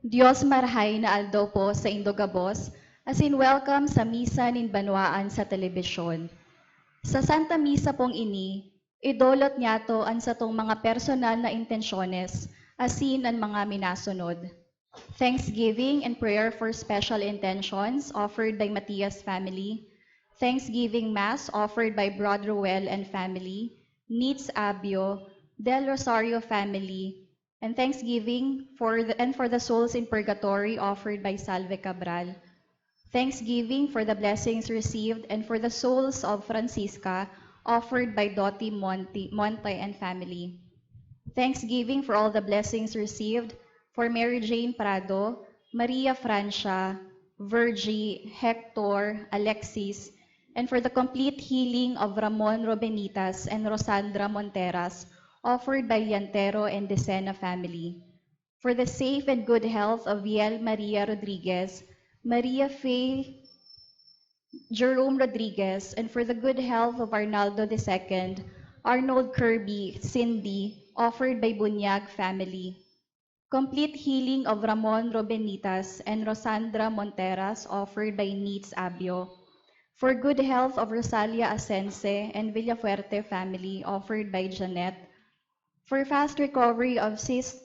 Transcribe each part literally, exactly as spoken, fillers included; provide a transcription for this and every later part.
Dios marahay na aldaw po sa indo gabos, asin welcome sa misa nin banwaan sa telebisyon. Sa Santa Misa pong ini, idolot niyato an satong mga personal na intensyones asin an mga minasunod. Thanksgiving and prayer for special intentions offered by Matias family. Thanksgiving Mass offered by Brother Ruel and family, Nitz Abio, Del Rosario family, and thanksgiving for the, and for the souls in purgatory offered by Salve Cabral. Thanksgiving for the blessings received and for the souls of Francisca offered by Doti Monte, Monte and family. Thanksgiving for all the blessings received for Mary Jane Prado, Maria Francia, Virgie, Hector, Alexis, and for the complete healing of Ramon Robenitas and Rosandra Monteras, offered by Liantero and Decena family. For the safe and good health of Viel Maria Rodriguez, Maria Faye Jerome Rodriguez, and for the good health of Arnaldo the second, Arnold Kirby, Cindy, offered by Bunyag family. Complete healing of Ramon Robenitas and Rosandra Monteras, offered by Neets Abio. For good health of Rosalia Asense and Villafuerte family, offered by Janet. For fast recovery of sis-,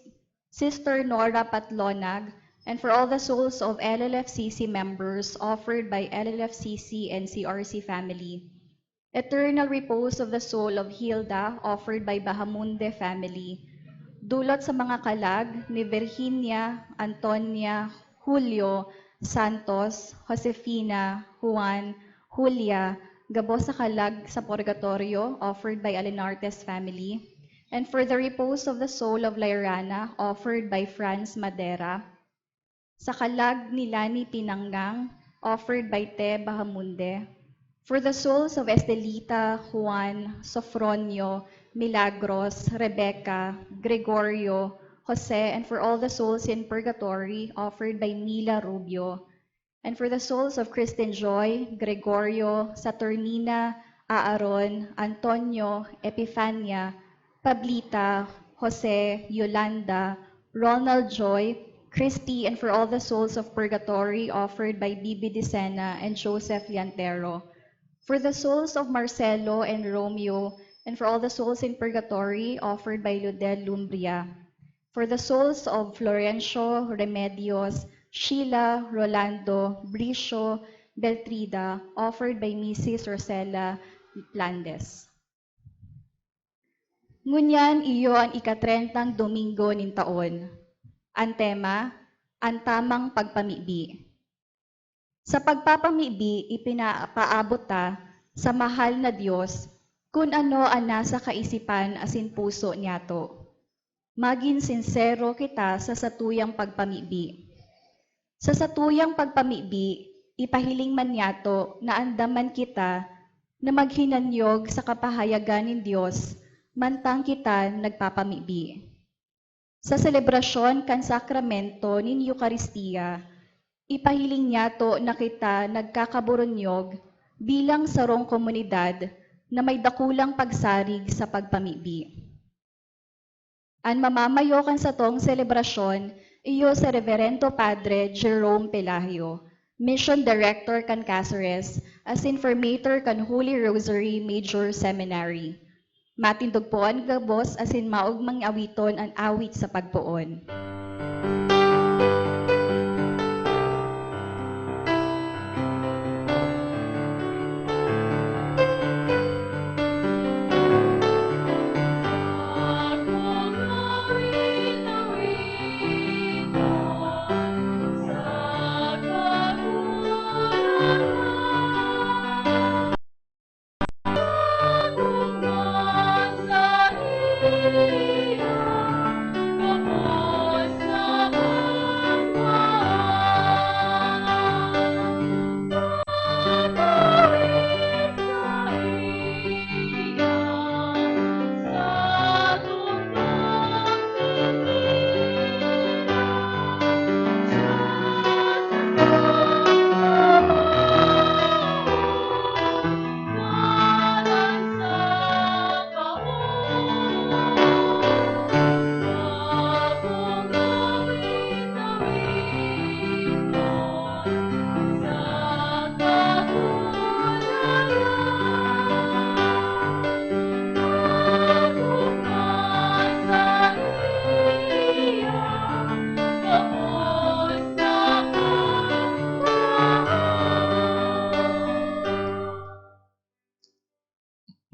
Sister Nora Patlonag, and for all the souls of L L F C C members, offered by L L F C C and C R C family. Eternal repose of the soul of Hilda, offered by Bahamunde family. Dulot sa mga kalag ni Virginia, Antonia, Julio, Santos, Josefina, Juan, Julia, gabos sa kalag sa purgatorio, offered by Alinartes family. And for the repose of the soul of Lairana, offered by Franz Madera. Sa kalag ni Lani Pinangang, offered by Te Bahamunde. For the souls of Estelita, Juan, Sofronio, Milagros, Rebecca, Gregorio, Jose, and for all the souls in purgatory, offered by Mila Rubio. And for the souls of Kristen Joy, Gregorio, Saturnina, Aaron, Antonio, Epifania, Pablita, Jose, Yolanda, Ronald Joy, Christy, and for all the souls of purgatory offered by Bibi Dicena and Joseph Liantero. For the souls of Marcelo and Romeo, and for all the souls in purgatory offered by Ludel Lumbria. For the souls of Florencio, Remedios, Sheila, Rolando, Bricio, Beltrida, offered by Missus Rosella Landes. Ngunyan iyo an ikatrentang Domingo nin taon. An tema, an tamang pagpamibi. Sa pagpapamibi, ipinapaabot ta sa mahal na Dios kun ano an nasa kaisipan asin puso niyato. Magin sinsero kita sa satuyang pagpamibi. Sa satuyang pagpamibi, ipahiling man niyato na andam man kita na maghinanyog sa kapahayagan nin Dios mantang kita nagpapamibi. Sa selebrasyon kan sakramento nin Eukaristia, ipahiling niyato na kita nagkakaburunyog bilang sarong komunidad na may dakulang pagsarig sa pagpamibi. An mamamayo kan satong selebrasyon iyo si Reverendo Padre Jerome Pelagio, Mission Director kan Caceres, asin formator kan Holy Rosary Major Seminary. Matindog po an gabos asin maogmang awiton an awit sa pagpoon.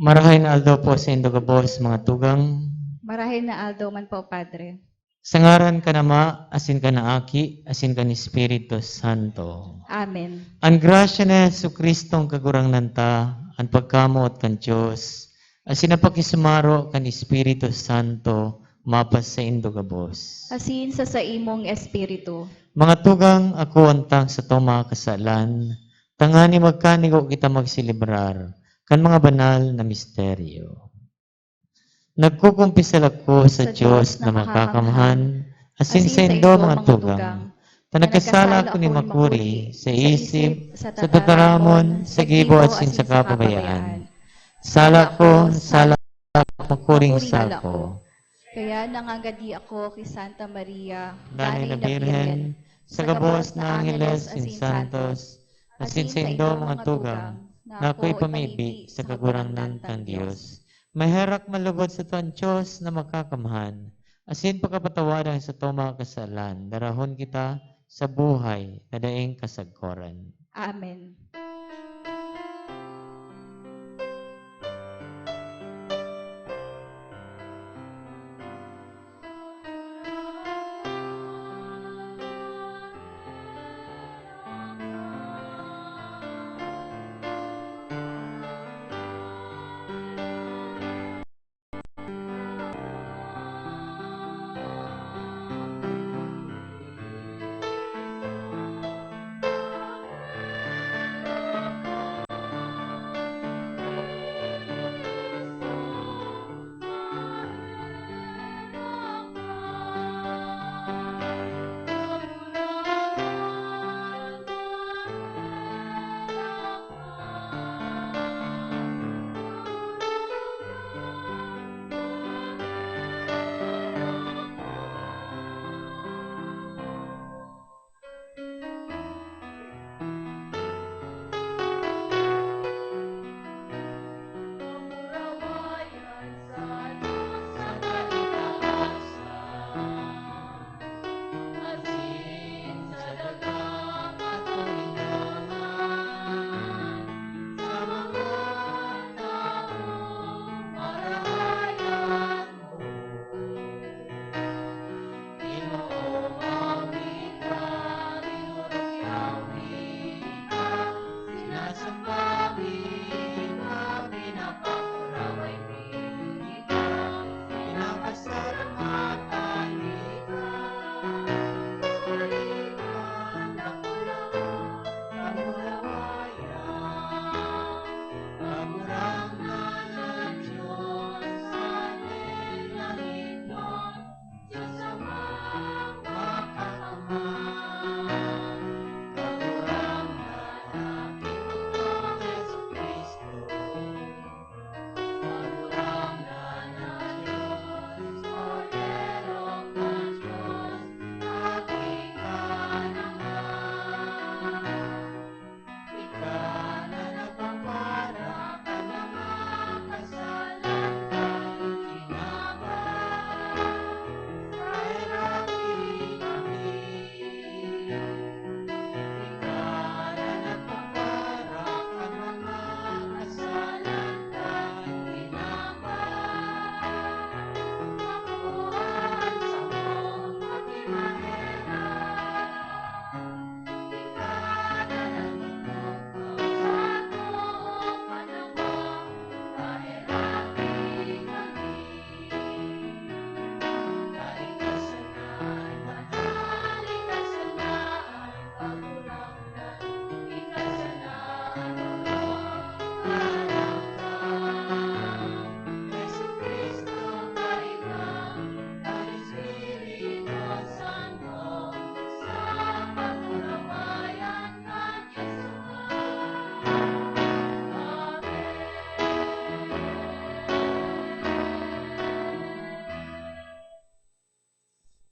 Marahay na aldaw po saindo gabos, mga tugang. Marahay na aldaw man po, Padre. Sa ngaran kan Ama, asin kan Aki, asin kan Espiritu Santo. Amen. An grasya ni Jesu-Cristo, an Kagurangnan ta, an pagkamoot kan Dios, asin an pakisumaro kan Espiritu Santo, mapasaindo gabos. Asin sa saimong espiritu. Mga tugang, akoan ta an satong mga kasalan, tanganing magkanigo kita magselebrar kan mga banal na misteryo. Nagkukumpisal ako sa Sa Dios Dios na na makakamhan, makakamhan, asin asin saindo, saindo, mga mga tugang, tugang, ta na nagkasala nagkasala ako ni akong makuri makuri sa sa isip, isip, sa sa tataramon, tataramon, sa sa gibo, gibo, asin asin sa sa kapabayaan. kapabayaan. Sala ko, sala ko, makuring Makuring sala sala ko. ko. Kaya nangangadi ako ki Santa Maria, Danay Danay na na Birhen, Birhen, sa sa gabos gabos na na angheles angheles asin asin santos, santos, asin asin saindo, saindo, mga mga tugang, tugang, na na ako'y ako'y pamibi pamibi sa sa Kagurangnan Kagurangnan kan kan Dios. Dios. Maherak malugod sa tuan Dios na makakamhan, asin pakapatawadan sa tong mga kasalan, darahon kita sa buhay na daing kasagkoran. Amen.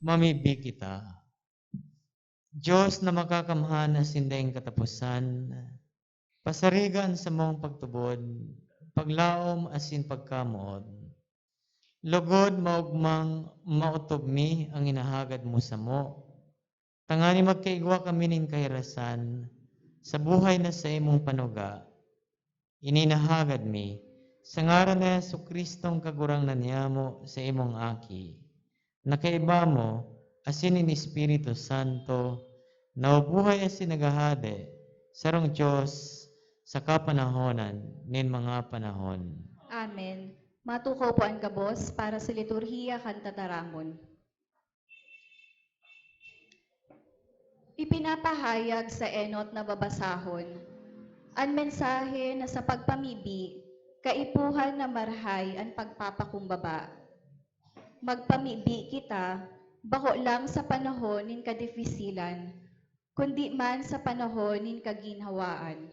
Mamibi kita. Dios na makakamhan na sindang kataposan, pasariga an samong pagtubod, paglaom asin pagkamoot. Lugod maogmang maotob mi an hinahagad mo samo, tanganing magkaigwa kami nin kahirasan sa buhay na saimong panuga. Ini hinahagad mi Sa ngaran ni Jesu-Cristong Kagurangnan niyamo, sa imong Aki, na kaiba mo, asin nin Espiritu Santo, nabubuhay asin naghahade, sarong Dios, sa kapanahonan nin mga panahon. Amen. Matukaw po an gabos para sa liturhiya kan tataramon. Ipinapahayag sa enot na babasahon an mensahe na sa pagpamibi, kaipuhan na marahay an pagpapakumbaba. Magpamibi kita, bako lang sa panahon nin kadifisilan, kundi man sa panahon nin kaginhawaan.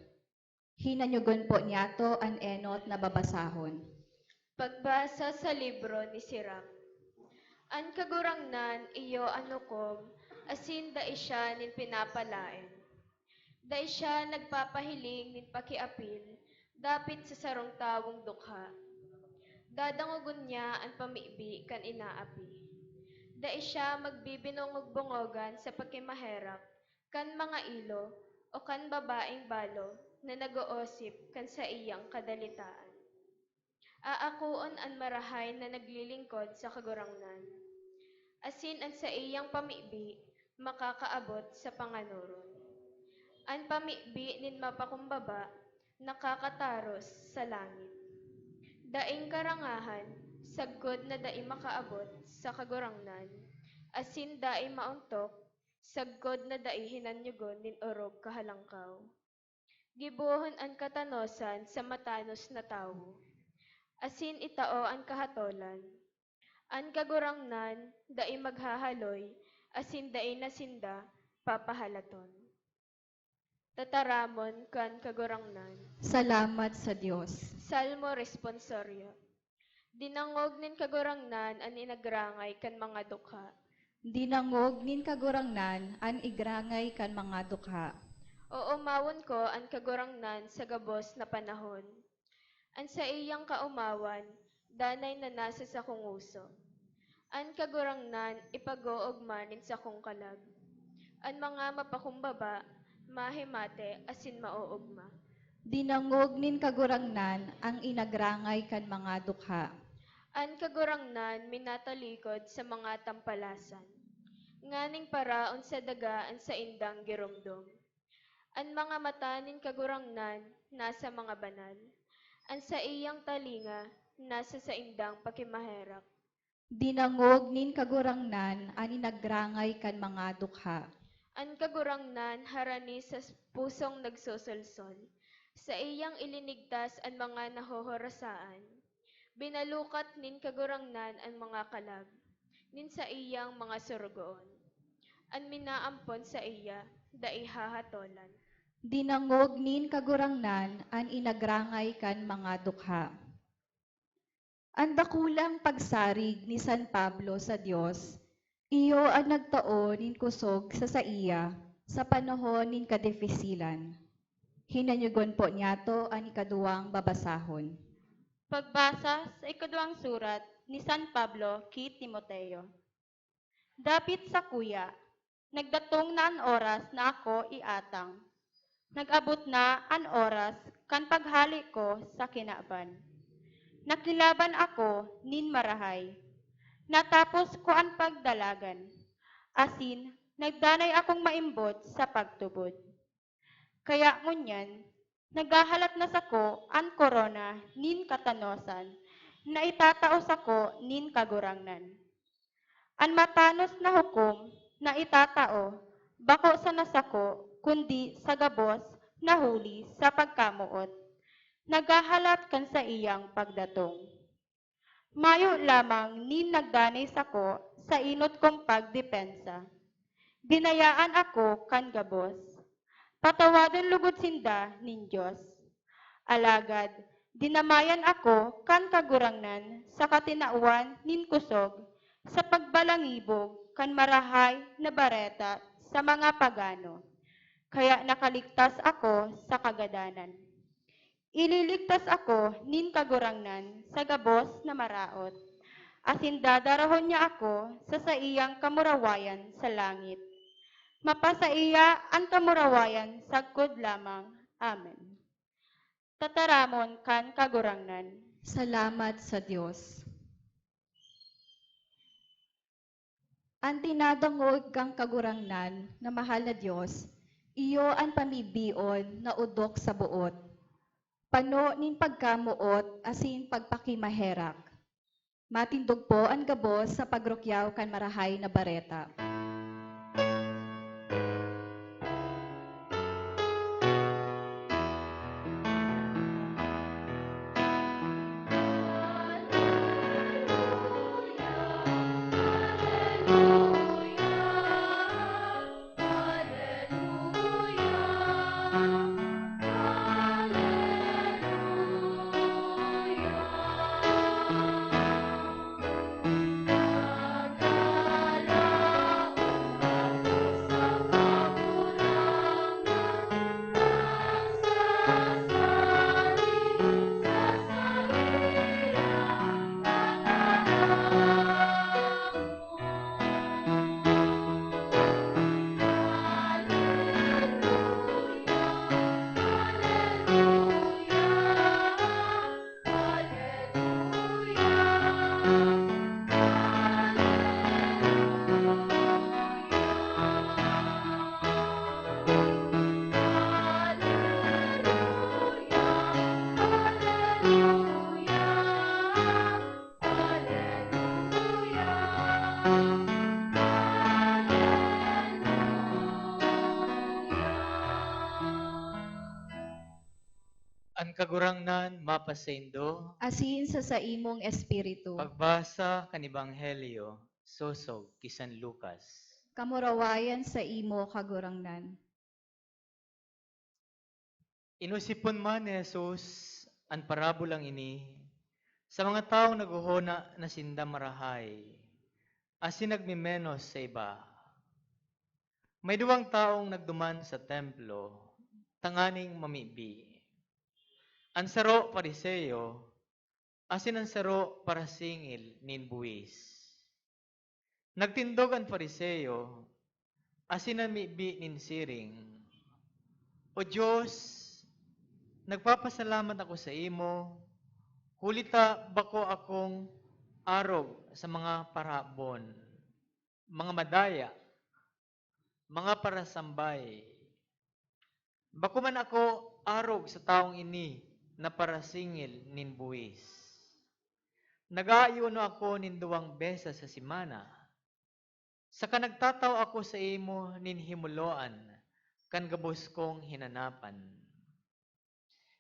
Hinanyogon po niyato an enot na babasahon. Pagbasa sa libro ni Sirak. An Kagurangnan iyo an hukom, asin dai siya nin pinapalaen. Dai siya nagpapahiling nin pakiapil dapit sa sarong tawong dukha. Dadangogon niya an pamibi kan inaapi. Dai siya magbibinongog-bongogan sa pakimaherak kan mga ilo o kan babaeng balo na nag-oosip kan saiyang kadalitaan. Aakoon an marahay na naglilingkod sa Kagurangnan, asin an saiyang pamibi makakaabot sa panganoron. An pamibi nin mapakumbaba nakakataros sa langit. Daing karangahan, sagkod na dai makaabot sa Kagurangnan, asin dai maontok, sagkod na dai hinanyogon nin orog kahalangkaw. Gibohon an katanosan sa matanos na tawo, asin itao an kahatolan. An Kagurangnan dai maghahaloy, asin dai na sinda papahalaton. Tataramon kan Kagurangnan. Salamat sa Dios. Salmo Responsorio. Dinangog nin Kagurangnan an inagrangay kan mga dukha. Dinangog nin Kagurangnan an igrangay kan mga dukha. Oomawon ko an Kagurangnan sa gabos na panahon. An saiyang kaomawan danay na nasa sakong ngoso. An Kagurangnan ipag-oogma nin sakong kalag. An mga mapakumbaba mahimate asin maoogma. Dinangog nin Kagurangnan an inagrangay kan mga dukha. An Kagurangnan minatalikod sa mga tampalasan, nganing paraon sa daga an saindang giromdom. An mga mata nin Kagurangnan nasa mga banal, an saiyang talinga nasa saindang pakimaherak. Dinangog nin Kagurangnan an inagrangay kan mga dukha. An Kagurangnan harani sa pusong nagsosolsol. Saiyang ilinigtas an mga nahohorasaan. Binalukat nin Kagurangnan an mga kalag nin saiyang mga sorogoon. An minaampon saiya dai hahatolan. Dinangog nin Kagurangnan an inagrangay kan mga dukha. An dakulang pagsarig ni San Pablo sa Dios, iyo an nagtao nin kusog sa saiya sa panahon nin kadifisilan. Hinanyogon po niyato an ikaduwang babasahon. Pagbasa sa ikaduwang surat ni San Pablo ki Timoteo. Dapit sakuya, nagdatong na an oras na ako iatang. Nag-abot na an oras kan paghale ko sa kinaban. Nakilaban ako nin marahay. Natapos ko an pagdalagan, asin nagdanay akong maimbot sa pagtubod. Kaya ngunyan, naghahalat na sako an korona nin katanosan na itatao sako nin Kagurangnan. An matanos na hukom na itatao bako sana sako, kundi sa gabos na huli sa pagkamoot, naghahalat kan saiyang pagdatong. Mayo lamang nin nagdanay sako sa enot kong pagdepensa. Binayaan ako kan gabos. Patawadon logod sinda nin Dios. Alagad dinamayan ako kan Kagurangnan sa katinawan nin kusog sa pagbalangibog kan Marahay na Bareta sa mga pagano, kaya nakaligtas ako sa kagadanan. Ililigtas ako nin Kagurangnan sa gabos na maraot, asin dadarahon niya ako sa saiyang kamurawayan sa langit. Mapasaiya an kamurawayan sagkod lamang. Amen. Tataramon kan Kagurangnan. Salamat sa Dios. An tinadangog kan Kagurangnan na mahal na Dios, iyo an pamibion na odok sa boot, pano nin pagkamoot asin pagpakimaherak. Matindog po an gabos sa pagrukyaw kan Marahay na Bareta. An Kagurangnan mapasaindo. Asin sa saimong espiritu. Pagbasa kan Ebanghelyo sosog ki San Lucas. Kamurawayan saimo, Kagurangnan. Inosipon man ni Jesus an parabolang ini sa mga tawong naghohona na sinda marahay asin nagmemenos sa iba. May duwang tawong nagduman sa templo tanganing mamibi. An saro Fariseo, asin an saro parasingil nin buhis. Nagtindog an Fariseo asin an mibi nin siring, "O Dios, nagpapasalamat ako saimo, huli ta bako akong arog sa mga parabon, mga madaya, mga parasambay. Bako man ako arog sa tawong ini na parasingil nin buhis. Nag-aayuno ako nin duwang beses sa semana, saka nagtatao ako saimo nin himoloan kan gabos kong hinanapan."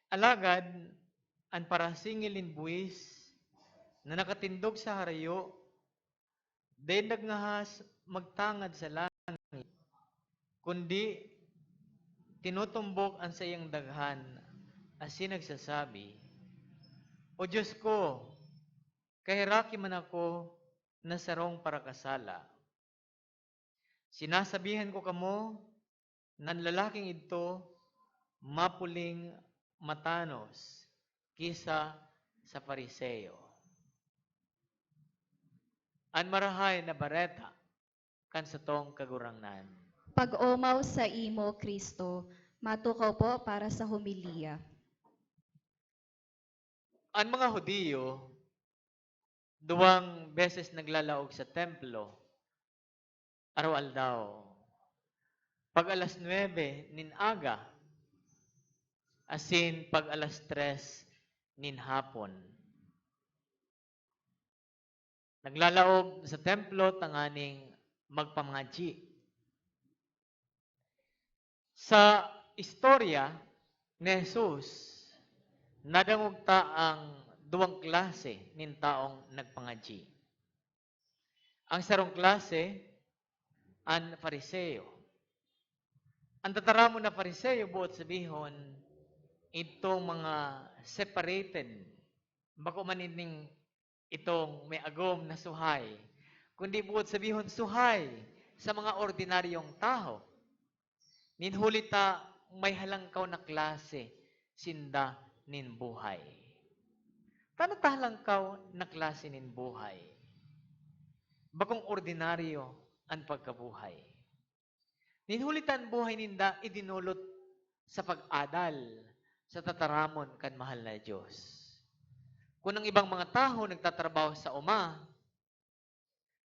Alagad an parasingil nin buhis na nakatindog sa harayo dai nagngahas magtangad sa langit, kundi tinutumbok an saiyang daghan asin nagsasabi, "O Dios ko, kaheraki man ako na sarong parakasala." Sinasabihan ko kamo na an lalaking idto mapuling matanos ki sa Fariseo. An Marahay na Bareta kan satong Kagurangnan. Pag-omaw saimo, Cristo. Matukaw po para sa homilya. An mga Judio, duwang beses naglalaog sa templo, araw-aldaw, pag alas nuebe nin aga, asin pag alas tres nin hapon. Naglalaog sa templo tanganing magpamangadyi. Sa istorya ni Jesus, nadangog ta ang duwang klase nin taong nagpangadyi. Ang sarong klase, an Fariseo. An tataramon na Fariseo, boot sabihon, itong mga separated, bako man ining itong may agom na suhay, kundi boot sabihon, suhay sa mga ordinaryong tawo. Nin huli ta may halangkaw na klase sinda nin buhay. Tano ta halangkaw na klase nin buhay? Bakong ordinaryo an pagkabuhay. Nin huli ta an buhay ninda idinolot sa pag-adal sa tataramon kan mahal na Dios. Kun ang ibang mga tawo nagtatrabaho sa oma,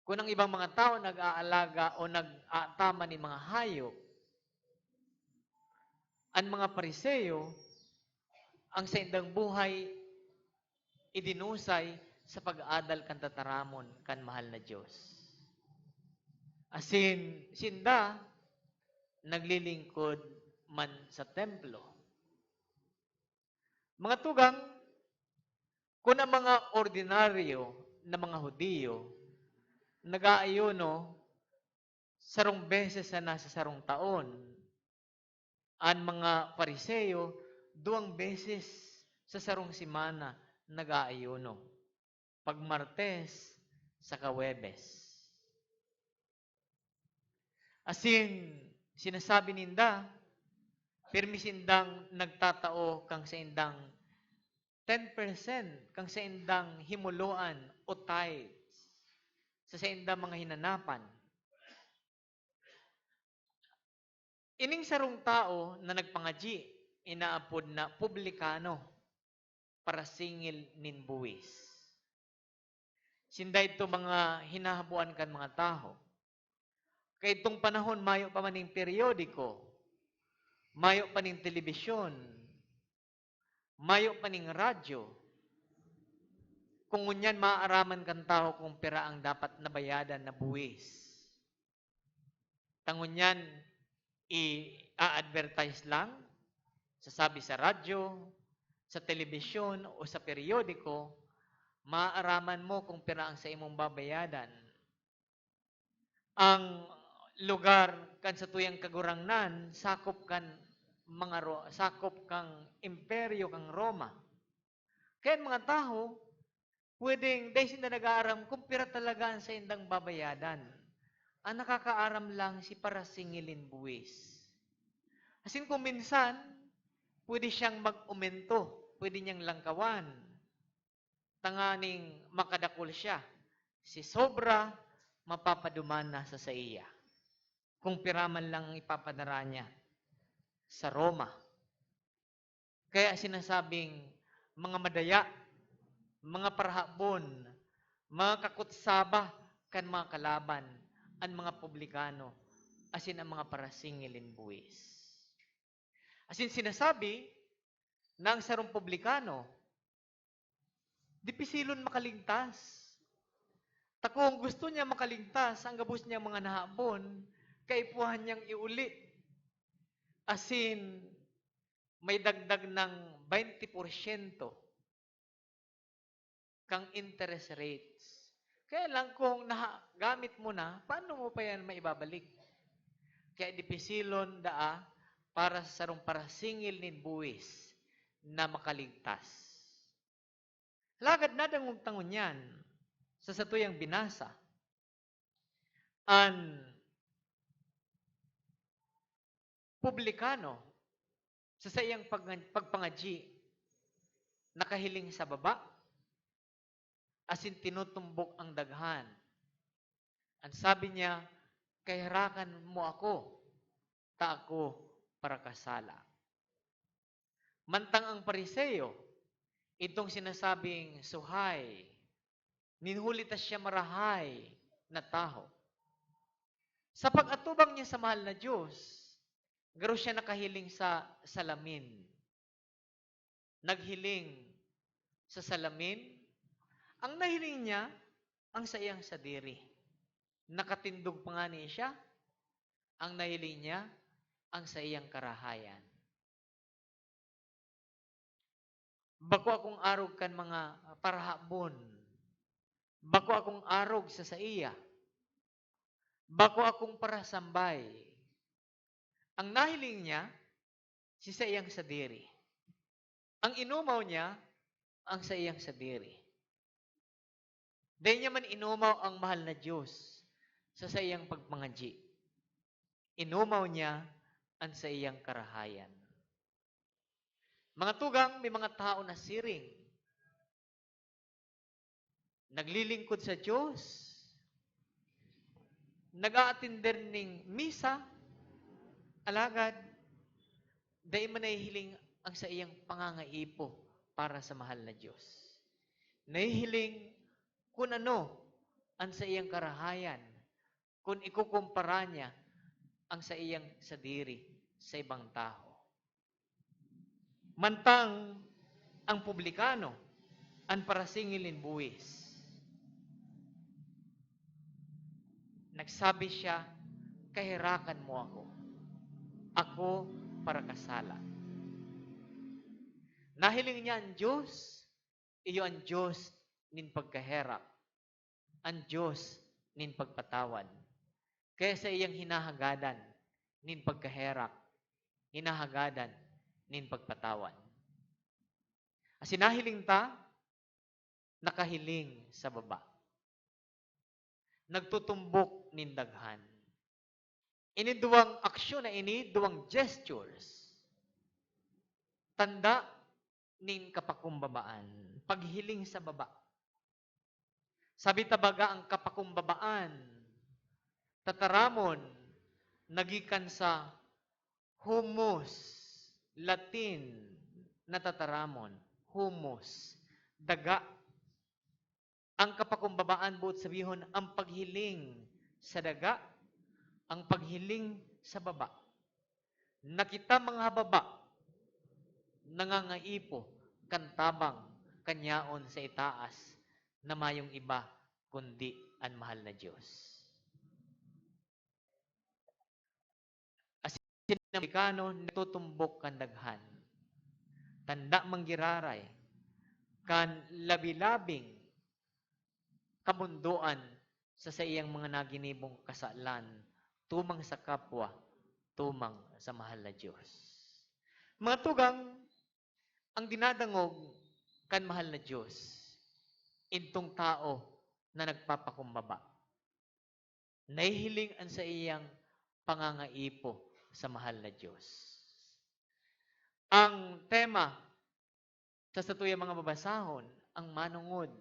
kun ang ibang mga tawo nag-aalaga o nag-aataman nin mga hayop, an mga Fariseo, ang saindang buhay idinusay sa pag-adal kan tataramon kan mahal na Dios. Asin sinda naglilingkod man sa templo. Mga tugang, kun ang mga ordinaryo na mga Judio nag-aayuno sarong beses sana sa sarong taon, an mga Fariseo duwang beses sa sarong semana nag-aayuno, pag Martes saka Huwebes. Asin sinasabi ninda, pirmi sindang nagtatao kan saindang ten percent kan saindang himuluan o tithes sa saindang mga hinanapan. Ining sarong tawo na nagpangadyi, inaapod na publikano, parasingil nin buwis. Sinda idto mga hinahaboan kan mga tawo. Kaidtong panahon, mayo pa man nin peryodiko, mayo pa nin telebisyon, mayo pa nin radyo. Kung ngunyan, maaaraman kan tawo kung pira ang dapat na bayadan na buwis. Ta ngunyan, i-a-advertise lang, sasabi sa radyo, sa telebisyon, o sa peryodiko, maaaraman mo kung pira ang saimong babayadan. Ang lugar kan satuyang Kagurangnan sakop kan mga Ro-, sakop kan Imperyo kan Roma. Kaya an mga tawo, pwedeng dai sinda nag-aaram kung pira talaga an saindang babayadan. An nakakaaram lang si parasingil nin buwis. Asin kung minsan, pwede siyang mag-umento, pwede niyang langkawan, tanganing makadakul siya. Si sobra, mapapaduman na sa saiya, kung pira man lang ang ipapadara niya sa Roma. Kaya sinasabing mga madaya, mga parahabon, mga kakutsaba kan mga kalaban, an mga publikano, asin an mga parasingil nin buwis. Asin sinasabi na ang sarong publikano, dipisilon makaligtas. Ta kung gusto niya makaligtas, ang gabos niyang mga nahabon, kaipuhan niyang iuli. Asin may dagdag ng baynte porsyento kan interest rates. Kaya lang, kung naha-, gamit mo na, paano mo pa yan maibabalik? Kaya dipisilon daa para sa sarong parasingil nin buwis na makaligtas. Alagad nadangog ta ngunyan sa satuyang binasa, an publikano sa saiyang pag-, pagpangadyi nakahiling sa baba asin tinutumbok ang daghan. An sabi niya, "Kaherakan mo ako, ta ako parakasala." Mantang ang Fariseo, itong sinasabing suhay, nin huli ta siya marahay na tawo. Sa pag-atubang niya sa mahal na Diyos, garo siya nakahiling sa salamin. Naghiling sa salamin, ang nahiling niya, ang saiyang sadiri. Nakatindog pa ngani siya, ang nahiling niya, ang saiyang karahayan. Bako akong arog kan mga parahabon. Bako akong arog sa saiya. Bako akong parasambay. Ang nahiling niya, si saiyang sadiri. Ang inumaw niya, ang saiyang sadiri. Dai niya man inumaw ang mahal na Diyos sa saiyang pagpangadyi. Inumaw niya an saiyang karahayan. Mga tugang, may mga tao na siring, naglilingkod sa Diyos, nag-aatender ning misa, alagad dai man nahihiling ang saiyang pangangaipo para sa mahal na Diyos. Nahihiling kun ano an saiyang karahayan kun ikukumpara niya ang saiyang sadiri sa ibang tawo. Mantang ang publikano, an parasingil nin buhis, nagsabi siya, "Kaherakan mo ako. Ako parakasala." Nahiling niya an Diyos, iyo an Diyos nin pagkaherak, an Diyos nin pagpatawad. Kaya saiyang hinahagadan nin pagkaherak, hinahagadan nin pagpatawad. Asin nahiling ta, nakahiling sa baba. Nagtutumbok nin daghan. Ini duwang aksyon na ini, duwang gestures, tanda nin kapakumbabaan, paghiling sa baba. Sabi ta baga, ang kapakumbabaan, tataramon, nagikan sa humus, Latin na tataramon, humus, daga. Ang kapakumbabaan, boot sabihon, ang paghiling sa daga, ang paghiling sa baba. Na kita, mga hababa, nangangaipo kan tabang kan yaon sa itaas na mayong iba kundi an mahal na Diyos. Asin ang publikano nagtutumbok kan daghan, tanda man giraray kan labi-labing kamundoan sa saiyang mga naginibong kasalan tumang sa kapwa, tumang sa mahal na Diyos. Mga tugang, ang dinadangog kan mahal na Diyos, intong tao na nagpapakumbaba. Nahihiling an saiyang pangangaipo sa mahal na Diyos. Ang tema sa satuyang mga babasahon, ang manongod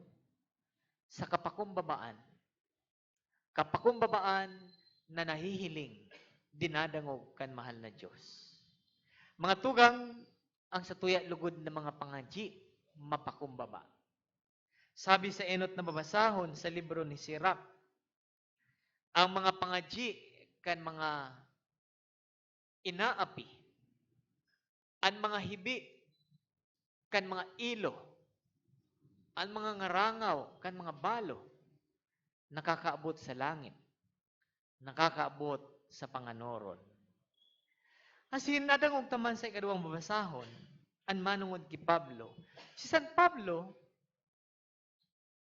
sa kapakumbabaan. Kapakumbabaan na nahihiling, dinadangog kan mahal na Diyos. Mga tugang, ang satuya lugod na mga pangadyi, mapakumbaba. Sabi sa enot na babasahon sa libro ni Sirach, ang mga pangadyi kan mga inaapi, an mga hibi kan mga ilo, an mga ngarangaw kan mga balo, nakakaabot sa langit, nakakaabot sa panganoron. Asin nadangog ta man sa ikaduwang babasahon, an manongod ki Pablo. Si San Pablo,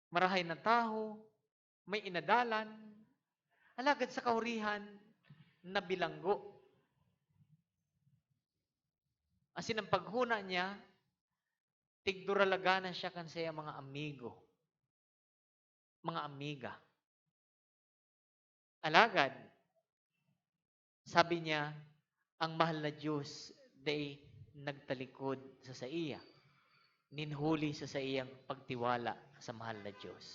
marahay na tawo, may inadalan, alagad sa kahurihan, nabilanggo. Asin ang paghona niya, tigduralaga na siya kan saiyang mga amigo, mga amiga. Alagad, sabi niya, ang mahal na Diyos dai nagtalikod sa saiya, nin huli sa saiyang pagtiwala sa mahal na Diyos.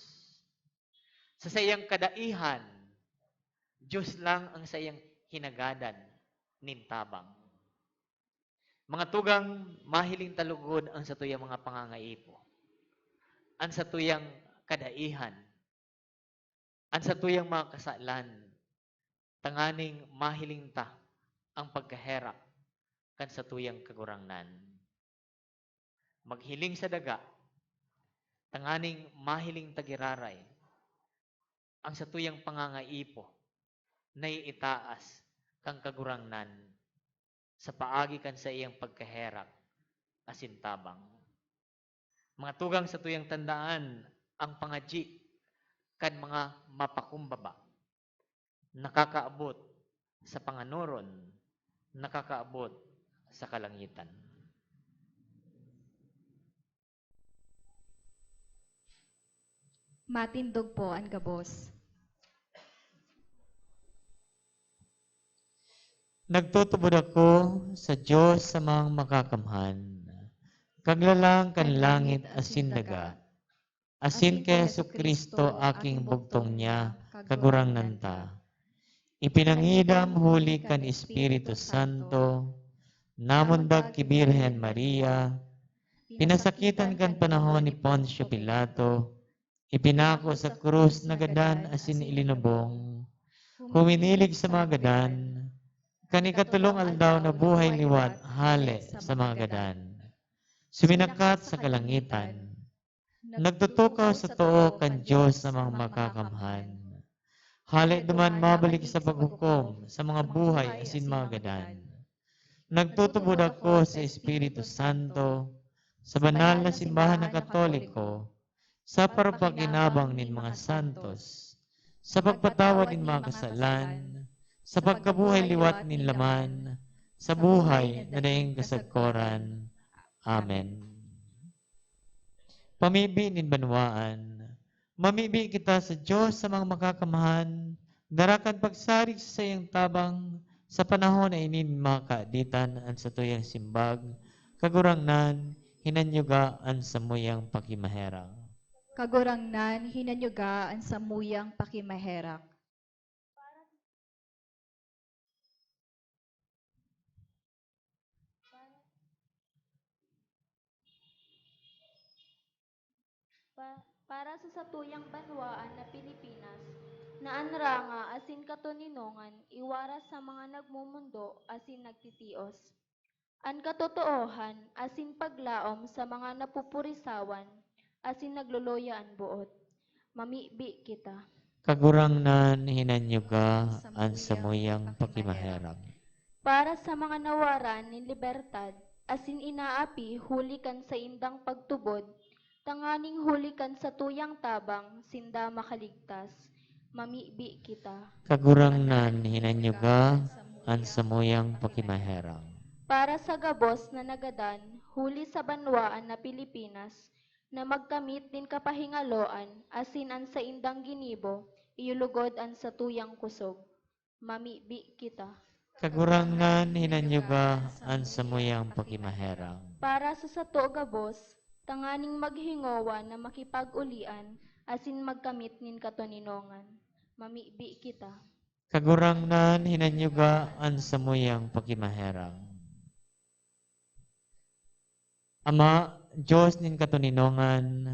Sa saiyang kadaihan, Diyos lang ang saiyang hinagadan nin tabang. Mga tugang, mahiling ta lugod ang satuyang mga pangangaipo, an satuyang kadaihan, an satuyang mga kasalan, tanganing mahiling ta ang pagkaherak kan satuyang Kagurangnan. Maghiling sa daga, tanganing mahiling ta giraray ang satuyang pangangaipo na iitaas kan Kagurangnan sa paagi kan saiyang pagkaherak asin tabang. Mga tugang, satuyang tandaan ang pangadyi kan mga mapakumbaba, nakakaabot sa panganoron, nakakaabot sa kalangitan. Matindog po an gabos. Nagtutubod ako sa Diyos sa mga makakamhan, Kaglalang kan langit asin daga, asin ki Jesu-Cristo, aking bugtong niya, Kagurangnan ta. Ipinangidam huli kan Espiritu Santo, namundag ki Birhen Maria, Pinasakitan kan panahon ni Poncio Pilato, ipinako sa krus, nagadan asin ilinubong. Huminilig sa mga gadan, kan ikatolong aldaw nabuhay liwat hale sa mga gadan. Suminakat sa kalangitan. Nagtutukaw sa too kan Dios na mga makakamhan. Hale duman mabalik sa paghukom sa mga buhay asin mga gadan. Nagtutubod ako sa Espiritu Santo, sa banal na simbahan na Katoliko, sa parapakinabang nin mga santos, sa pagpatawad nin mga kasalan, sa pagkabuhay liwat nin laman, sa buhay na daing kasagkoran. Amen. Pamibi nin banwaan. Mamibi kita sa Dios sa mga makakamhan, dara kan pagsarig sa saiyang tabang sa panahon na ini nin mga kaaditan an satuyang simbag, Kagurangnan, hinanyuga an samuyang pakimaherak. Kagurangnan, hinanyuga an samuyang pakimaherak. Pa-, para sa satuyang banwaan na Pilipinas, na an ranga asin katoninongan iwaras sa mga nagmomondo asin nagtitios. An katotoohan asin paglaom sa mga napupurisawan asin nagluluya an boot. Mamibi kita. Kagurangnan, hinanyuga an samuyang pakimaherak. Para sa mga nawaran nin libertad asin inaapi huli kan saindang pagtubod, tanganing huli kan satuyang tabang sinda makaligtas. Mamibi kita. Kagurangnan, hinanyuga an samuyang pakimaherak. Para sa gabos na nagadan huli sa banwaan na Pilipinas, na magkamit nin kapahingaloan asin an saindang ginibo, iyulugod an satuyang kusog. Mamibi kita. Kagurangnan, hinanyuga an samuyang pakimaherak. Para sa sato gabos, tanganing maghingowa na makipag-ulian asin magkamit nin katoninongan. Mamibi kita. Kagurangnan, hinanyuga an samuyang pakimaherak. Ama, Dios nin katoninongan,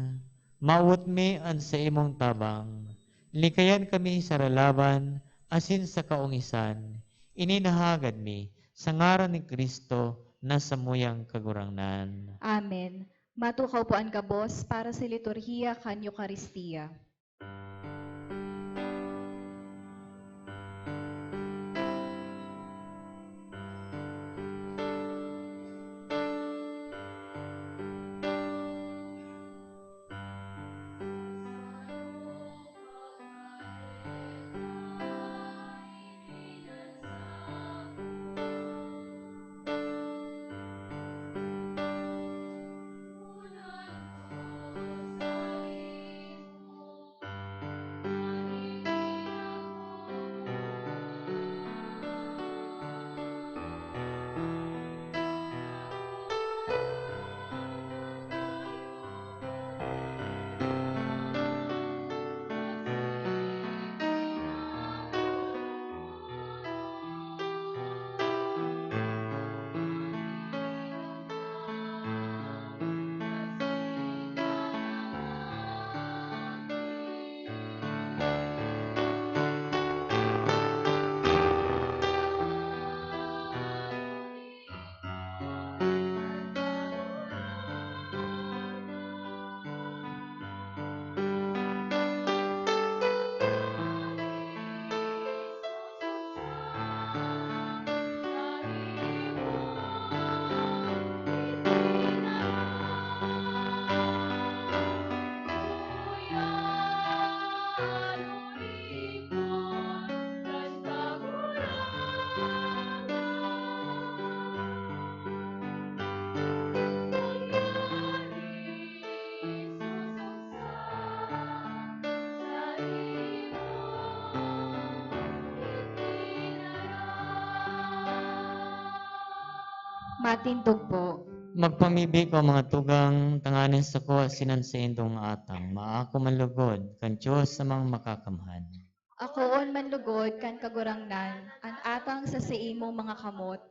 mawot mi an saimong tabang. Likayan kami sa ralaban asin sa kaongisan. Ini nahagad mi sa ngaran ni Cristo na samuyang Kagurangnan. Amen. Matukaw po an gabos para sa liturhiya kan Eukaristia. Matindog po. Magpamibi ko, mga tugang, tanganing sako asin an saindong atang maako man lugod kan Dios sa mga makakamhan. Akoon man lugod kan Kagurangnan an atang sa saimong mga kamot,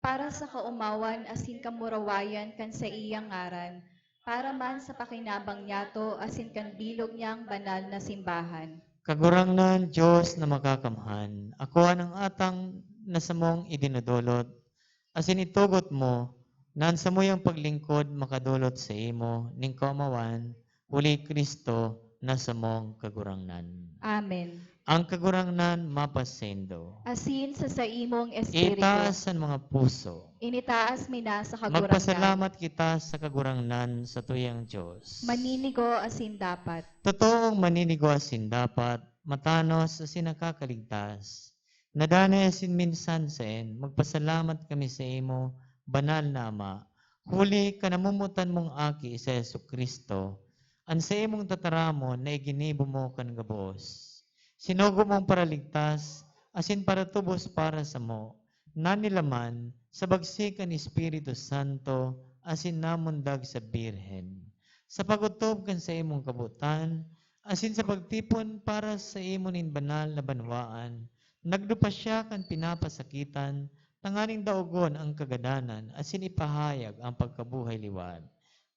para sa kaomawan asin kamurawayan kan saiyang ngaran, Para man sa pakinabang niyato asin kan bilog niyang banal na simbahan. Kagurangnan, Dios na Makakamhan, akoa an atang na samong idinodolot, asin itugot mo na an samuyang paglingkod makadolot saimo nin kaomawan, huli Cristo na samong Kagurangnan. Amen. Ang Kagurangnan mapasaindo. Asin sa saimong espiritu. Itaas an mga puso. Initaas mi na sa Kagurangnan. Magpasalamat kita sa Kagurangnan, satuyang Dios. Maninigo asin dapat. Totoong maninigo asin dapat, matanos asin nakakaligtas. Nadanay asin minsan saen, magpasalamat kami saimo, Banal na Ama, huli kan namomotan mong Aki si Jesu-Cristo, an saimong tataramon na iginibo mo kan gabos. Sinugo mong paraligtas asin paratubos para samo, nanilaman sa bagsik kan Espiritu Santo asin namundag sa Birhen. Sa pag-otob kan saimong kabotan asin sa pagtipon para saimo nin banal na banwaan, nagdupa siya kan pinapasakitan tanganing daogon an kagadanan asin ipahayag an pagkabuhay liwat.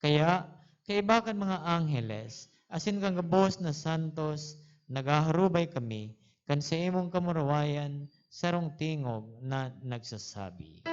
Kaya, kaiba kan mga angheles asin kan gabos na santos, naghaharubay kami kan saimong kamurawayan, sarong tingog na nagsasabi.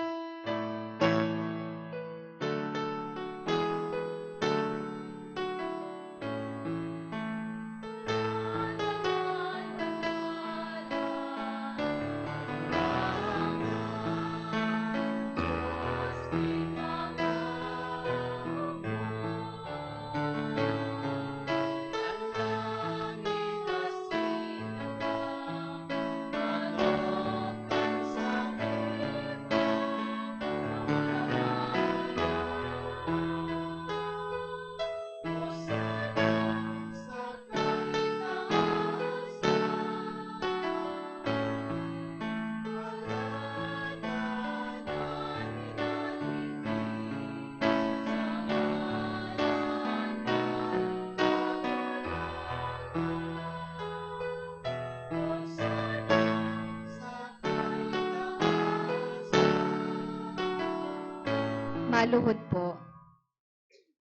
Maluhod po.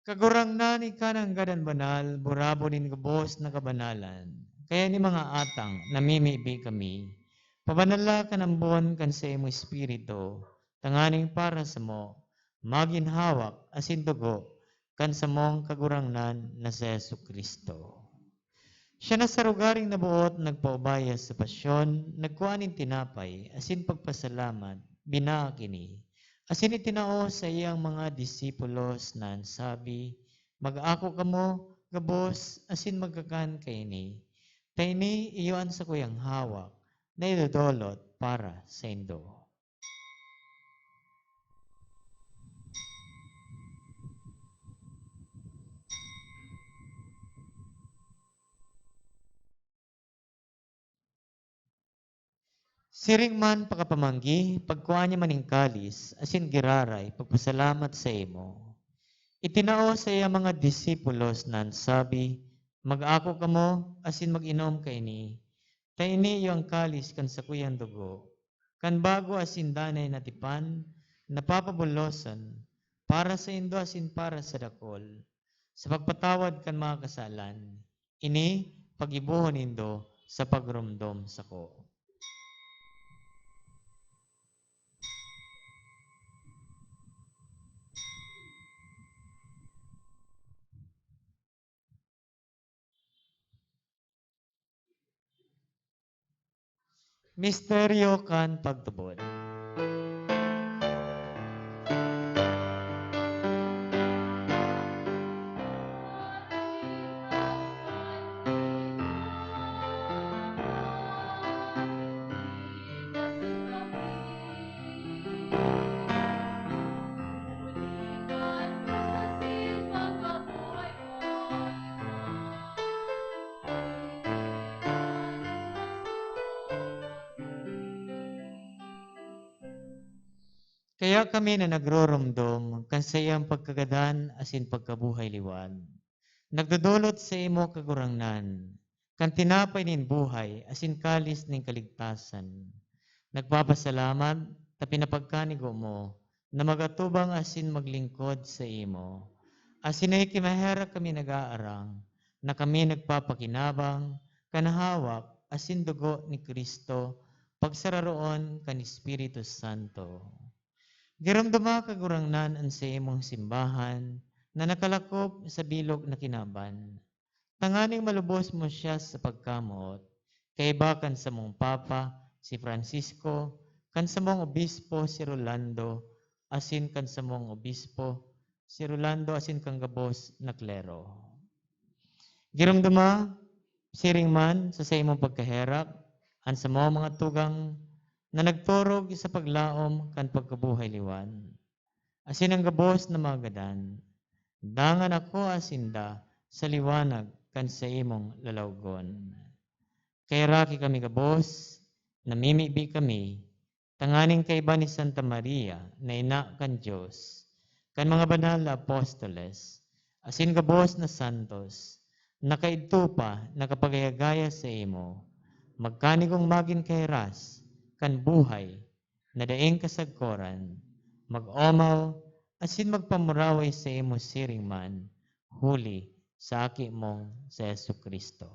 Kagurangnan, ika nanggad an banal, burabod nin gabos na kabanalan. Kaya ni mga atang, namimibi kami, pabanala kan ambon kan saimong Espiritu, tanganing para samo, magin hawak asin dugo kan samong Kagurangnan na si Jesu-Cristo. Siya na sa rogaring naboot nagpaubaya sa pasyon, nagkua nin tinapay asin pagpasalamat, binaak ini, asin itinao sa iyang mga disipulos na an sabi, "Mag-ako kamo gabos asin magkakan kaini, ta ini iyo an sakuyang hawak na idodolot para saindo." Siring man pakapamanggi, pagkua niya man nin kalis, asin giraray, pagpasalamat saimo. Itinao sa iya mga disipulos na an sabi, "Mag-ako kamo asin mag-inom kaini, ta ini iyo an kalis kan sakuyang dugo, kan bago asin danay na tipan, na papabulosan para saindo asin para sa dakol, sa pagpatawad kan mga kasalan. Ini paggibohon nindo sa pagromdom sako." Misteryo kan pagtubod. Kaya kami na nagroromdom kan saiyang pagkagadan asin pagkabuhay liwat, nagdodolot saimo, Kagurangnan, kan tinapay nin buhay asin kalis nin kaligtasan. Nagpapasalamat ta pinapagkanigo mo na mag-atubang asin maglingkod saimo. Asin nahikimaherak kami nag-aarang, na kami nagpapakinabang kan hawak asin dugo ni Cristo, pagsararoon kan Espiritu Santo. Giromdoma, Kagurangnan, an saimong simbahan na nakalakop sa bilog na kinaban, tanganing malubos mo siya sa pagkamoot, kaiba kan samong Papa, si Francisco, kan samong Obispo, si Rolando, asin kan samong Obispo, si Rolando, asin kan gabos na klero. Giromdoma, siring man sa saimong pagkaherak, an samong mga tugang na nagturog sa paglaom kan pagkabuhay liwan, asin an gabos na mga gadan, dangan akoa sinda sa liwanag kan saimong lalawgon. Kaheraki kami gabos, namimibi kami, tanganing kaiba ni Santa Maria na ina kan Dios, kan mga banal na apostoles, asin gabos na santos, na kaidto pa nakapagayagaya saimo, magkanigong magin kahiras kan buhay na daing kasagkoran, mag-omaw asin magpamuraway saimo siring man, huli sa Aki mong si Jesu-Cristo.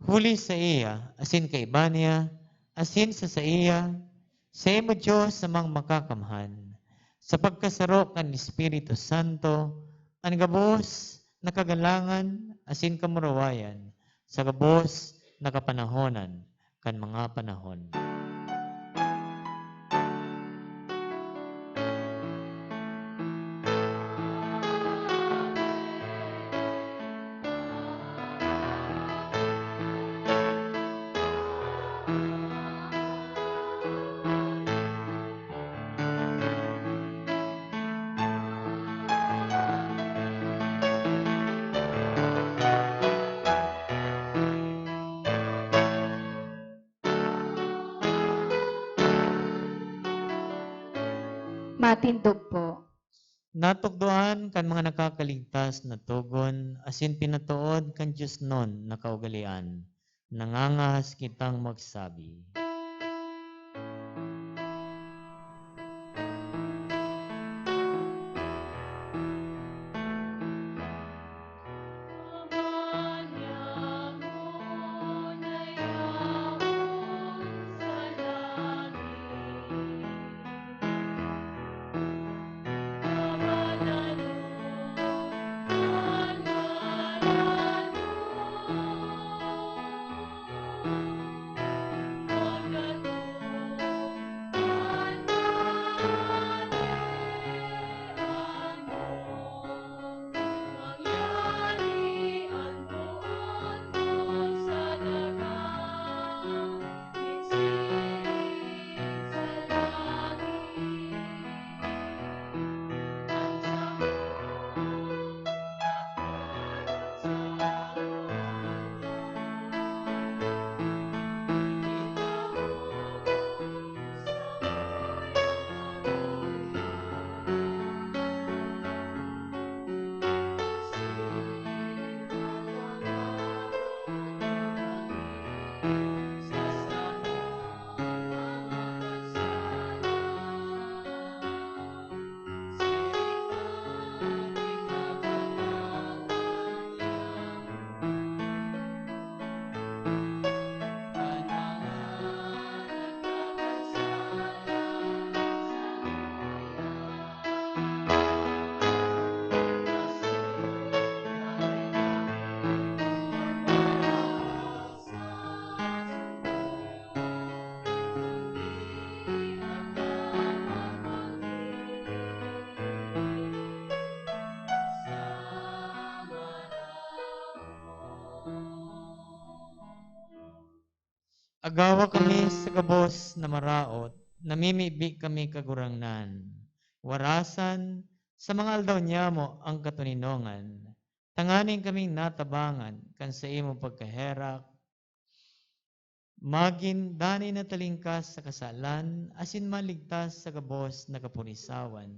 Huli saiya, asin kaiba niya, asin sa saiya, saimo, Dios Amang Makakamhan, sa pagkasaro kan Espiritu Santo, an gabos na kagalangan asin kamurawayan sa gabos na kapanahonan kan mga panahon. Matindog po. Natukdoan kan mga nakakaligtas na togon asin pinatood kan diosnon na kaugalean, nangangahas kitang magsabi. Agawa kami sa gabos na maraot, namimibi kami, Kagurangnan. Warasan, sa mga aldaw niyamo ang katoninongan, tanganing kaming natabangan kan saimong pagkaherak, magin danay na talingkas sa kasalan asin maligtas sa gabos na kapurisawan,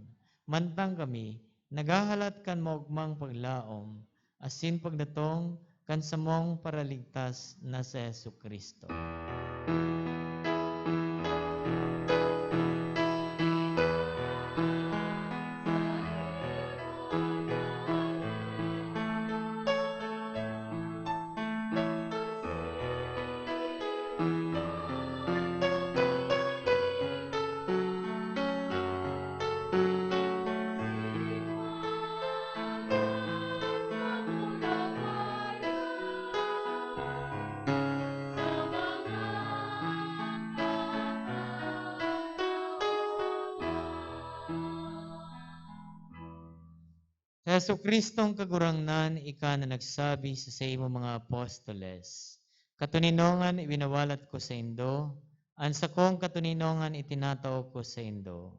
mantang kami naghahalat kan maogmang paglaom asin pagdatong kan samong Paraligtas na si Jesu-Cristo. Jesu-Cristong Kagurangnan, ika na nagsabi sa saimong mga apostoles, "Katoninongan iwinawalat ko saindo, an sakong katoninongan itinatao ko saindo."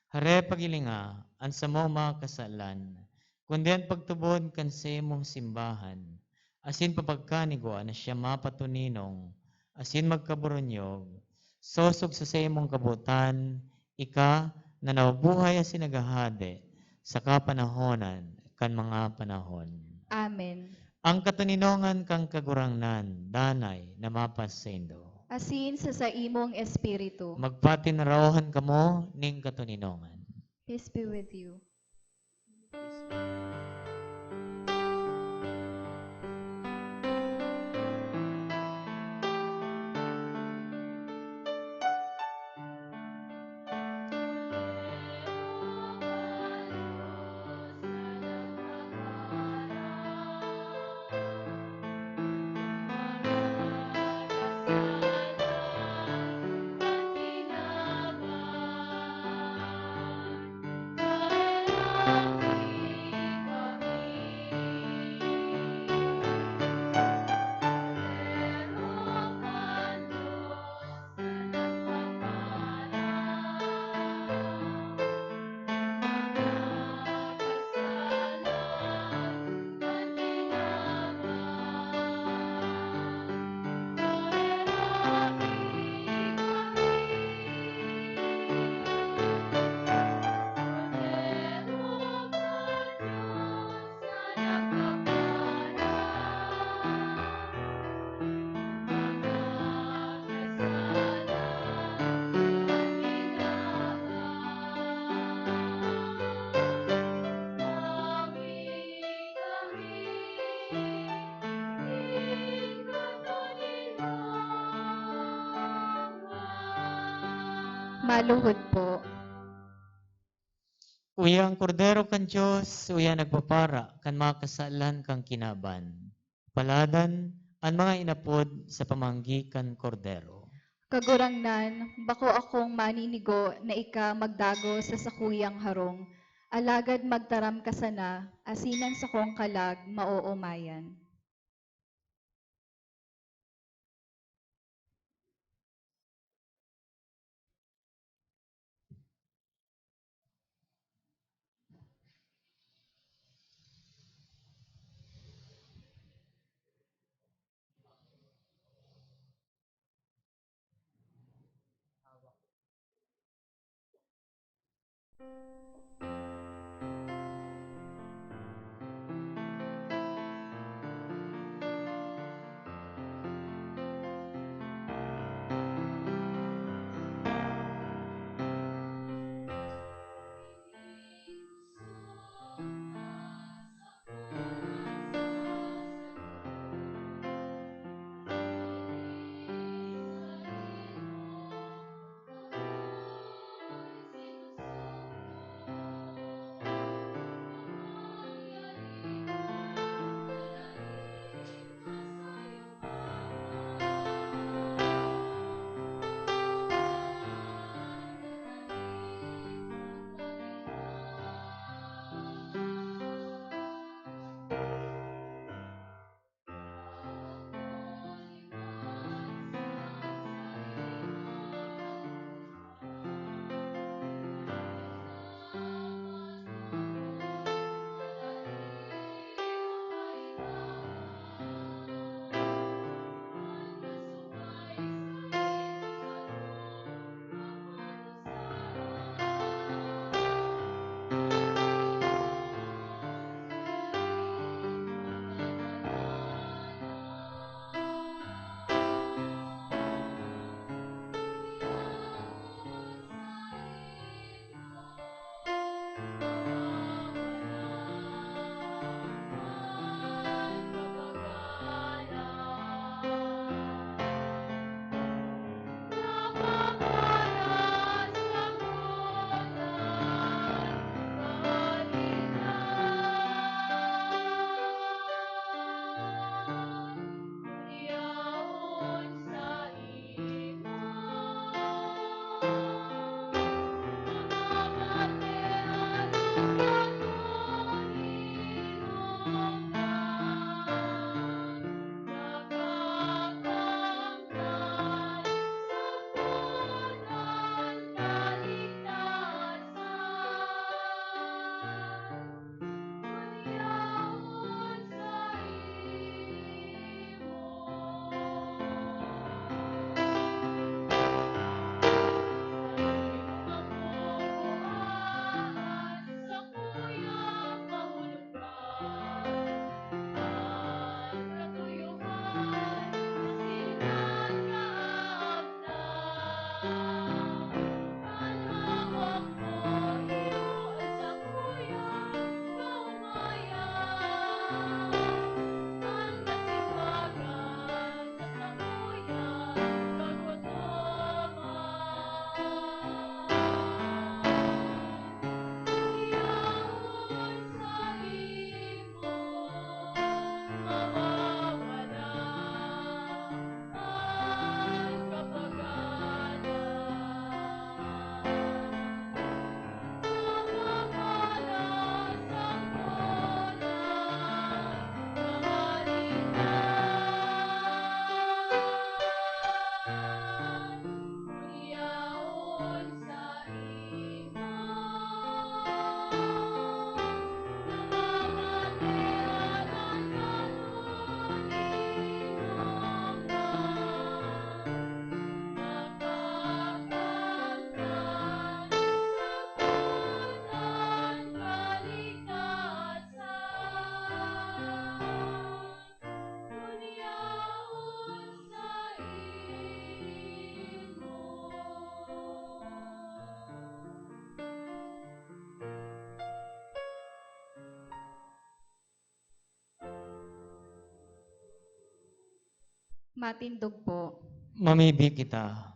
Hare pagilinga an samong mga kasalan, kundi an pagtubod kan saimong simbahan, asin papagkanigwa na siya mapatoninong asin magkaburunyog, sosog sa saimong kabotan, ika na nabubuhay asin naghahade sa kapanahonan kan mga panahon. Amen. Ang katoninongan kan Kagurangnan danay na mapasaindo. Asin sa saimong espiritu. Magpatinarawahan kamo nin katoninongan. Peace be with you. Maluhod po. Uya ang Kordero kan Dios, uya nagpapara kan mga kasalan kan kinaban. Paladan an mga inapod sa pamanggi kan Kordero. Kagurangnan, bako akong maninigo na ika magdagos sa sakuyang harong, alagad magtaram ka sana, asin an sakong kalag maoomayan. Matindog po. Mamibi kita.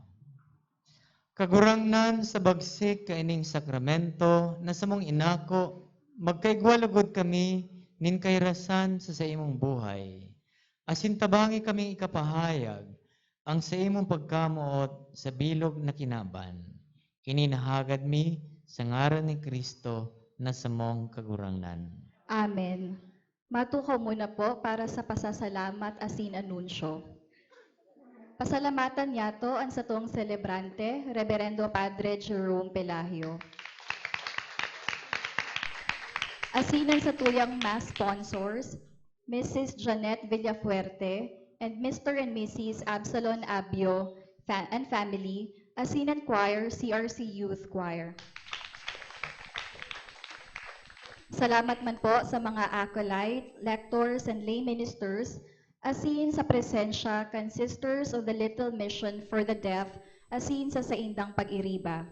Kagurangnan, sa bagsik kaining sakramento na samong inako, magkaigwa lugod kami nin kahirasan sa saimong buhay, asin tabangi kaming ikapahayag ang saimong pagkamoot sa bilog na kinaban. Ini nahagad mi sa ngaran ni Cristo na samong Kagurangnan. Amen. Matukaw muna po para sa pasasalamat asin anunsyo. Pasalamatan niyato an satong selebrante, Reberendo Padre Jerome Pelagio. Asin an satuyang mass sponsors, Missus Janet Villafuerte and Mister and Missus Absalon Abio fa-, and family, asin an choir, C R C Youth Choir. Salamat man po sa mga acolyte, lectors, and lay ministers, asin sa presensya kan Sisters of the Little Mission for the Deaf, asin sa saindang pag-iriba.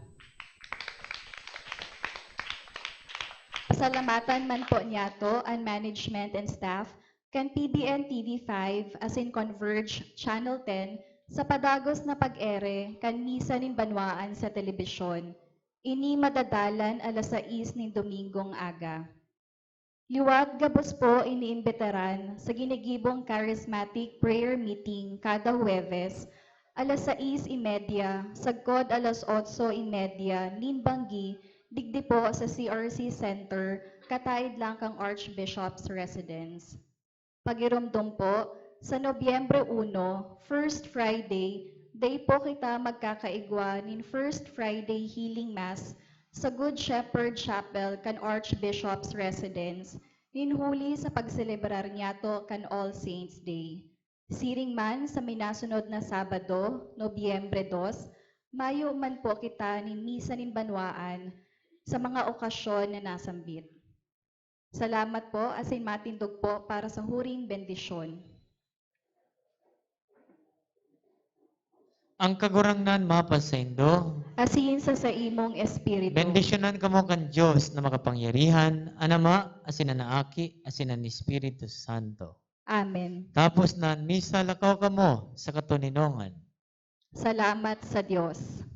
Pasalamatan man po niyato an management and staff kan P B N T V five asin Converge Channel ten sa padagos na pag-ere kan Misa nin Banwaan sa telebisyon. Ini madadalan alas sais nin Domingong aga. Liwat gabos po iniimbitaran sa ginigibong Charismatic Prayer Meeting kada Huwebes, alas sais y media sagkod alas otso y media nin banggi, digdi po sa C R C Center, kataed lang kan Archbishop's Residence. Pagiromdom po, sa Nobyembre uno, First Friday, dai po kita magkakaigwa nin First Friday Healing Mass sa Good Shepherd Chapel kan Archbishop's Residence, nin huli sa pagselebrar niyato kan All Saints Day. Siring man sa minasunod na Sabado, Nobyembre dos, mayo man po kita nin Misa nin Banwaan sa mga okasyon na nasambit. Salamat po, asin matindog po para sa huring bendisyon. Ang Kagurangnan mapasaindo. Asin sa saimong espiritu. Bendisyonan kamo kan Dios na makapangyarihan, an Ama, asin an Aki, asin an Espiritu Santo. Amen. Tapos na an misa, lakaw kamo sa katoninongan. Salamat sa Dios.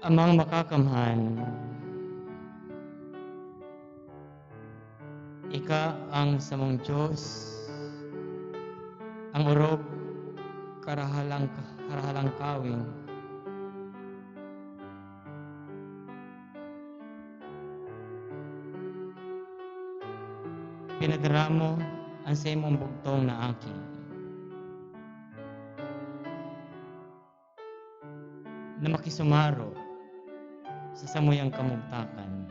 Amang Makakamhan, ika an samong Dios, an orog karahalang-, karahalangkawing. Pinadara mo an saimong bugtong na Aki na makisumaro sa samuyang kamugtakan.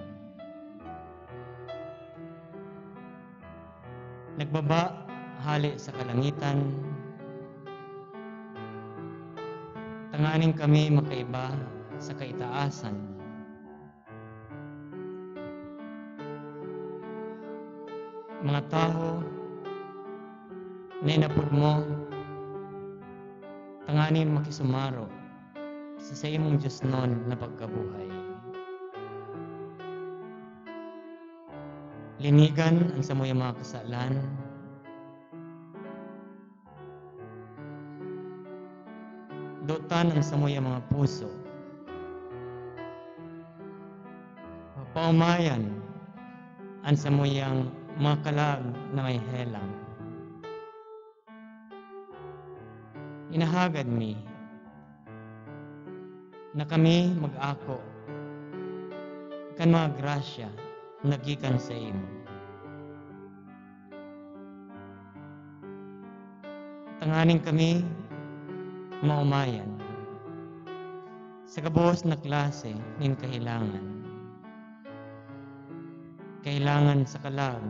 Nagbaba hale sa kalangitan, tanganing kami makaiba sa kaitaasan. Mga tawo na inapod mo, tanganing makisumaro sa saimong diosnon na pagkabuhay. Linigan an samuyang mga kasalan, dotan an samuyang mga puso, paomayan an samuyang mga kalag na may helang. Hinahagad mi na kami mag-ako kan mga grasya na gikan saimo, tanganing kami maomayan sa gabos na klase nin kahelangan, kahelangan sa kalag,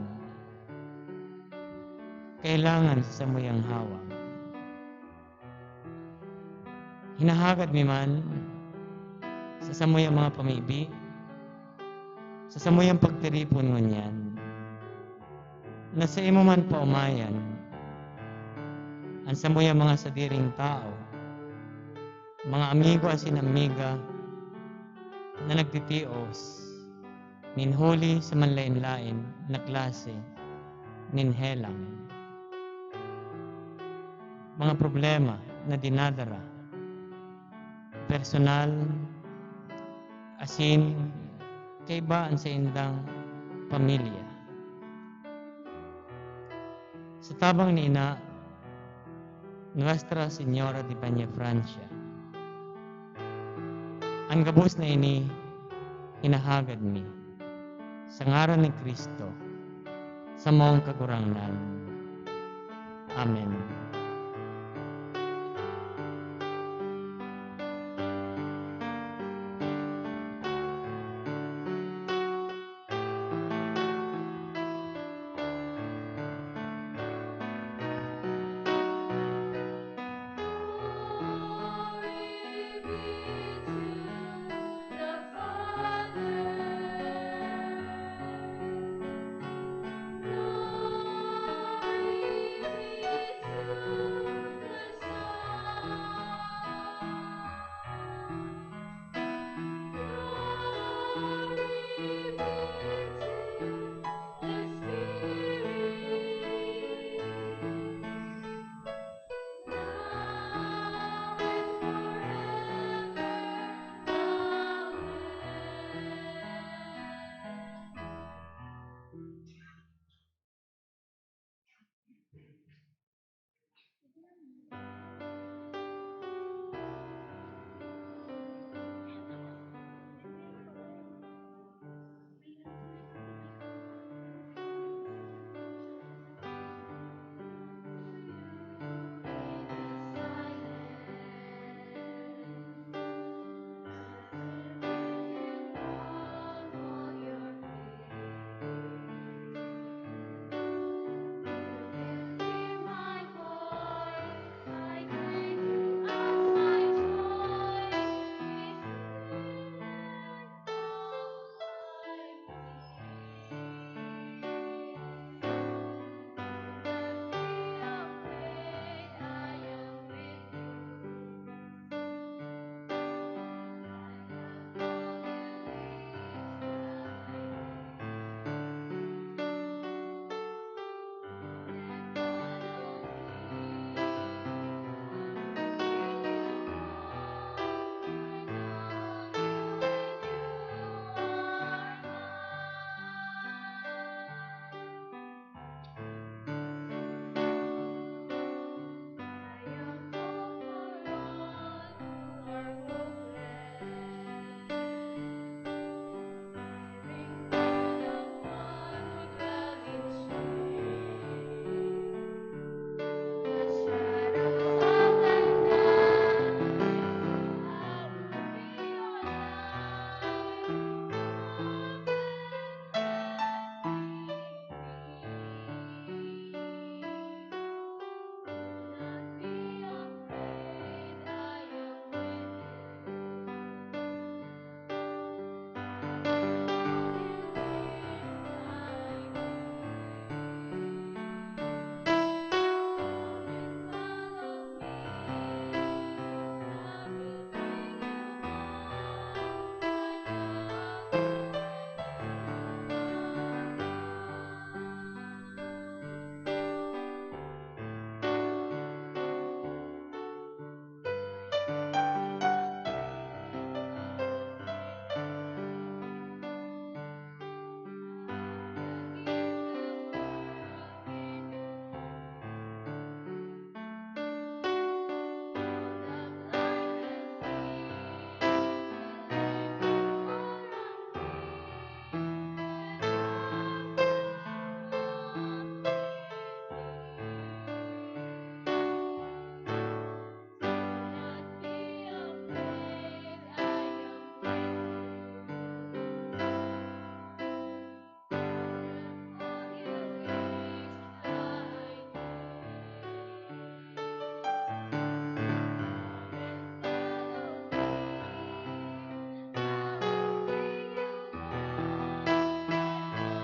kahelangan sa samuyang hawak. Hinahagad mi man sa samuyang mga pamibi, sa samuyang pagtiripon ngunyan, na saimo man paomayan an samuyang mga sadiring tawo, mga amigo asin amiga na nagtitios nin huli sa manlaen-laen na klase nin helang, mga problema na dinadara personal asin kaiba an saindang pamilya. Sa tabang ni Ina, Nuestra Señora de Peñafrancia, an gabos na ini hinahagad mi sa ngaran ni Cristo, samong Kagurangnan. Amen.